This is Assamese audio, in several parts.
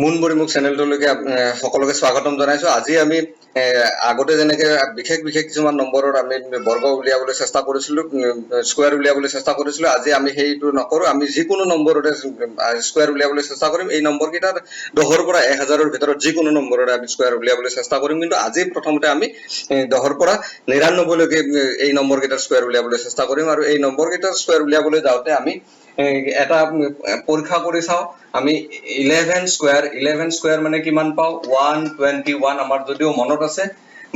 মুনবৰিমুখ চেনেলটোলৈকে সকলোকে স্বাগতম জনাইছো। আজি আমি আগতে যেনেকে বিশেষ বিশেষ কিছুমান নম্বৰৰ আমি বৰ্গ উলিয়াবলৈ চেষ্টা কৰিছিলো, স্কুৱেৰ উলিয়াবলৈ চেষ্টা কৰিছিলো, আজি আমি সেইটো নকৰো। আমি যিকোনো নম্বৰতে স্কুৱেৰ উলিয়াবলৈ চেষ্টা কৰিম। এই নম্বৰ কেইটাৰ 10ৰ পৰা 1000ৰ ভিতৰত যিকোনো নম্বৰৰে আমি স্কুৱেৰ উলিয়াবলৈ চেষ্টা কৰিম। কিন্তু আজি প্ৰথমতে আমি 10ৰ পৰা 99লৈকে এই নম্বৰ কেইটাৰ স্কুৱেৰ উলিয়াবলৈ চেষ্টা কৰিম। আৰু এই নম্বৰ কেইটাৰ স্কুৱেৰ উলিয়াবলৈ যাওঁতে আমি এটা পৰীক্ষা কৰি চাওঁ। আমি 11 স্কুৱেৰ, 11 স্কুৱেৰ মানে কিমান পাওঁ? 121 আমাৰ যদিও মনত আছে,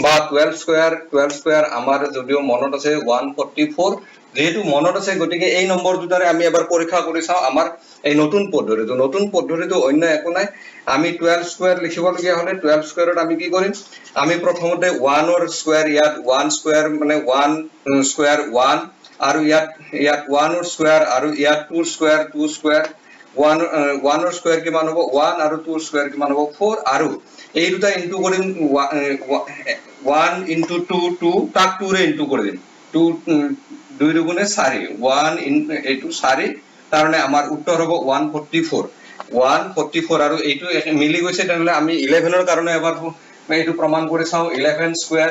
বা 12 স্কুৱেৰ, 12 স্কুৱেৰ আমাৰ যদিও মনত আছে 144। যিহেতু মনত আছে, গতিকে এই নম্বৰ দুটাৰে আমি এবাৰ পৰীক্ষা কৰি চাওঁ আমাৰ এই নতুন পদ্ধতিটো। নতুন পদ্ধতিটো অন্য একো নাই। আমি 12 স্কুৱেৰ লিখিবলগীয়া হ'লে 12 স্কুৱেৰত আমি কি কৰিম? আমি প্ৰথমতে ওৱানৰ স্কুৱেৰ, ইয়াত ওৱান স্কুৱেৰ মানে ওৱান স্কুৱেৰ ওৱান, আৰু ইয়াত ওৱানৰ স্কুৱেৰ, আৰু ইয়াত টুৰ স্কুৱেৰ, টু স্কুৱেৰ ওৱান। ওৱানৰ স্কুৱেৰ কিমান হ'ব? ওৱান। আৰু টুৰ স্কুৱেৰ কিমান হ'ব? ফ'ৰ। আৰু এই দুটা ইনটু কৰিম, ওৱান ইনটু টু টু, তাক টুৰে ইনটু কৰি দিম। টু দুই দুগুণে চাৰি, ওৱান এইটো চাৰি। তাৰমানে আমাৰ উত্তৰ হ'ব 144, 144। আৰু এইটো মিলি গৈছে। তেনেহ'লে আমি 11ৰ কাৰণে এবাৰ এইটো প্ৰমাণ কৰি চাওঁ। 11 স্কুৱেৰ,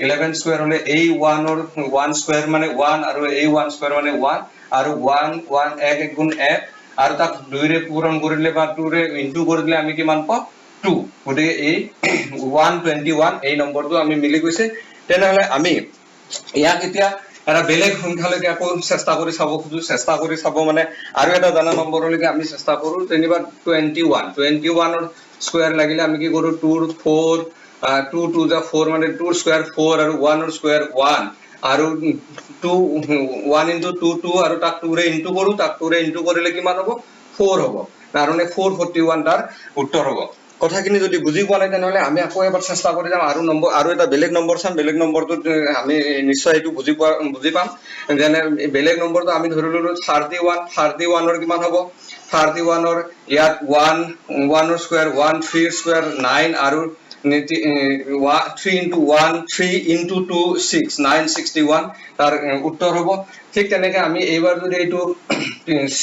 11 স্কুৱেৰ হ'লে এই ওৱানৰ ওৱান স্কুৱেৰ মানে ওৱান, আৰু এই ওৱান স্কুৱেৰ মানে ওৱান, আৰু ওৱান ওৱান এক এক গুণ এক, আৰু তাক দুইৰে পূৰণ কৰিলে বা টুৰে ইনটু কৰি দিলে আমি কিমান পাওঁ? টু। গতিকে এই 121, এই নম্বৰটো আমি মিলি গৈছে। তেনেহ'লে আমি ইয়াক এতিয়া এটা বেলেগ সংখ্যালৈকে আকৌ চেষ্টা কৰি চাব খোজো। চেষ্টা কৰি চাব মানে আৰু এটা জানা নম্বৰলৈকে আমি চেষ্টা কৰো, যেনিবা 21। 21ৰ স্কুৱেৰ লাগিলে আমি কি কৰো? টুৰ ফ'ৰ, টু টু জা ফ'ৰ, মানে টুৰ স্কুৱেৰ ফ'ৰ, আৰু ওৱানৰ স্কুৱেৰ ওৱান, আৰু two one into two two, আৰু তাক টুৰে ইনটু কৰো। তাক টুৰে ইনটু কৰিলে কিমান হ'ব? ফ'ৰ হ'ব। তাৰমানে 441 তাৰ উত্তৰ হ'ব। কথাখিনি যদি বুজি পোৱা নাই, তেনেহ'লে আমি আকৌ এবাৰ চেষ্টা কৰি যাম আৰু নম্বৰ আৰু এটা বেলেগ নম্বৰ চাম। বেলেগ নম্বৰটোত আমি নিশ্চয় এইটো বুজি পাম। যেনে বেলেগ নম্বৰটো আমি ধৰি ললো 31। 31ৰ কিমান হ'ব? 31ৰ ইয়াত ওৱান, ওৱানৰ স্কুৱেৰ ওৱান, থ্ৰীৰ স্কুৱেৰ নাইন, আৰু three into one three, into two six, 961 তাৰ উত্তৰ হ'ব। ঠিক তেনেকে আমি এইবাৰ যদি এইটো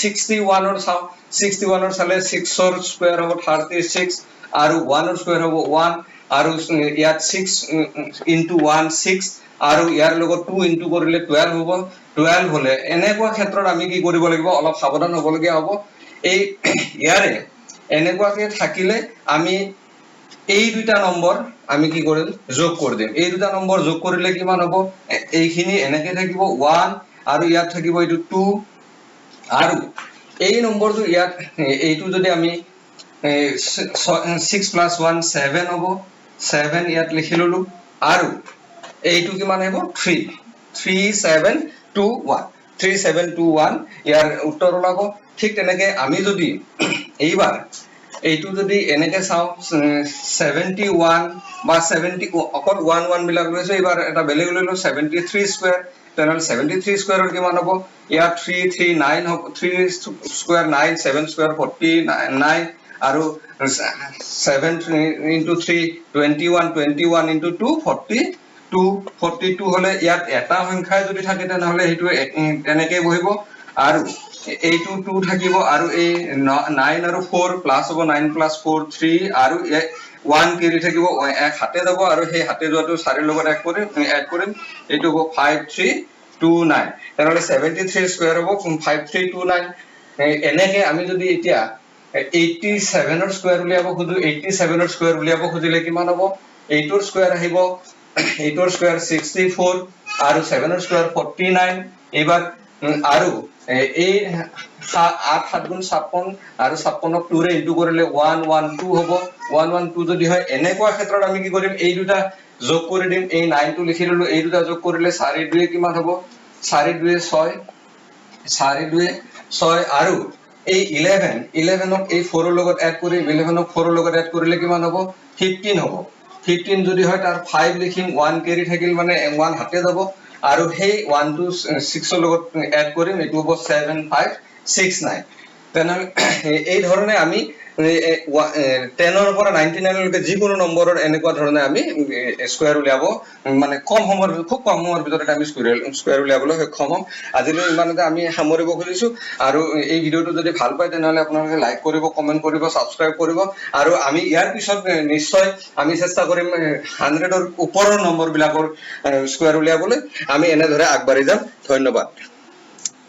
61ৰ চাওঁ, 61ৰ চালে ছিক্সৰ স্কুৱেৰ হ'ব 36, আৰু ওৱানৰ স্কুৱেৰ হ'ব ওৱান, আৰু ইয়াত ছিক্স ইনটু ওৱান ছিক্স, আৰু ইয়াৰ লগত টু ইনটু কৰিলে 12 হ'ব। 12 হ'লে এনেকুৱা ক্ষেত্ৰত আমি কি কৰিব লাগিব? অলপ সাৱধান হ'বলগীয়া হ'ব। এই ইয়াৰে এনেকুৱাকে থাকিলে আমি এই দুইটা নম্বৰ আমি কি কৰিম? যোগ কৰি দিম। এই দুটা নম্বৰ যোগ কৰিলে কিমান হ'ব? এইখিনি এনেকে থাকিব ওৱান, আৰু ইয়াত থাকিব এইটো টু, আৰু এই নম্বৰটো ইয়াত এইটো যদি আমি ছিক্স প্লাছ ওৱান ছেভেন হ'ব, ছেভেন ইয়াত লিখি ললো, আৰু এইটো কিমান আহিব? Three, three seven two one, 3721 ইয়াৰ উত্তৰ ওলাব। ঠিক তেনেকে আমি যদি এইবাৰ এইটো যদি এনেকে চাওঁ, 71 বা 70, অকল ওৱান ওৱান বিলাক লৈছো। এইবাৰ এটা বেলেগ লৈ লো, 73 স্কুৱেৰ। তেনেহ'লে 73 স্কুৱেৰৰ কিমান হ'ব? ইয়াত থ্ৰী থ্ৰী নাইন হ'ব, three square nine, seven square 49, আৰু seven into three 21, 21 into two 42। 42 হ'লে ইয়াত এটা সংখ্যাই যদি থাকে, তেনেহ'লে সেইটো তেনেকেই বহিব, আৰু এইটো টু থাকিব, আৰু এই নাইন আৰু ফ'ৰ প্লাছ হ'ব, নাইন প্লাছ ফ'ৰ থ্ৰী, আৰু ওৱান কেৰি থাকিব, এক হাতে যাব, আৰু সেই হাতে যোৱাটো চাৰিৰ লগত এক কৰিম, এড কৰিম, এইটো হ'ব 5329। তেনেহ'লে 73 স্কুৱেৰ হ'ব 5329। এনেকে আমি যদি এতিয়া 87ৰ স্কুৱেৰ উলিয়াব খোজো, 87ৰ স্কুৱেৰ উলিয়াব খুজিলে কিমান হ'ব? এইটোৰ স্কুৱেৰ আহিব, এইটোৰ স্কুৱেৰ 64, আৰু ছেভেনৰ স্কুৱেৰ 49। এইবাৰ আৰু এই আঠ সাত গুণ 56, আৰু 56ক টুৰে ইনটু কৰিলে 112 হ'ব। 112 যদি হয়, এনেকুৱা ক্ষেত্ৰত আমি কি কৰিম? এই দুটা যোগ কৰি দিম। এই নাইনটো লিখি ললো। এই দুটা যোগ কৰিলে চাৰি দুয়ে কিমান হ'ব? চাৰি দুয়ে ছয়, চাৰি দুয়ে ছয়। আৰু এই 11, 11ক এই ফ'ৰৰ লগত এড কৰিম। 11ক ফ'ৰৰ লগত এড কৰিলে কিমান হ'ব? 15 হ'ব। 15 যদি হয়, তাৰ ফাইভ লিখিম, ওৱান কেৰি থাকিল, মানে ওৱান হাতে যাব, আৰু সেই ওৱানটো ছিক্সৰ লগত এড কৰিম। এইটো হ'ব 7569। তেনেহ'লে এই ধৰণে আমি 10ৰ পৰা 99লৈকে যিকোনো নম্বৰৰ এনেকুৱা ধৰণে আমি স্কুৱেৰ উলিয়াব, মানে কম সময়ৰ, খুব কম সময়ৰ ভিতৰতে আমি স্কুৱেৰ উলিয়াবলৈ সক্ষম হ'ম। আজিলৈ ইমানতে আমি সামৰিব খুজিছো। আৰু এই ভিডিঅ'টো যদি ভাল পায়, তেনেহ'লে আপোনালোকে লাইক কৰিব, কমেণ্ট কৰিব, ছাবস্ক্ৰাইব কৰিব। আৰু আমি ইয়াৰ পিছত নিশ্চয় আমি চেষ্টা কৰিম 100ৰ ওপৰৰ নম্বৰবিলাকৰ স্কুৱেৰ উলিয়াবলৈ। আমি এনেদৰে আগবাঢ়ি যাম। ধন্যবাদ।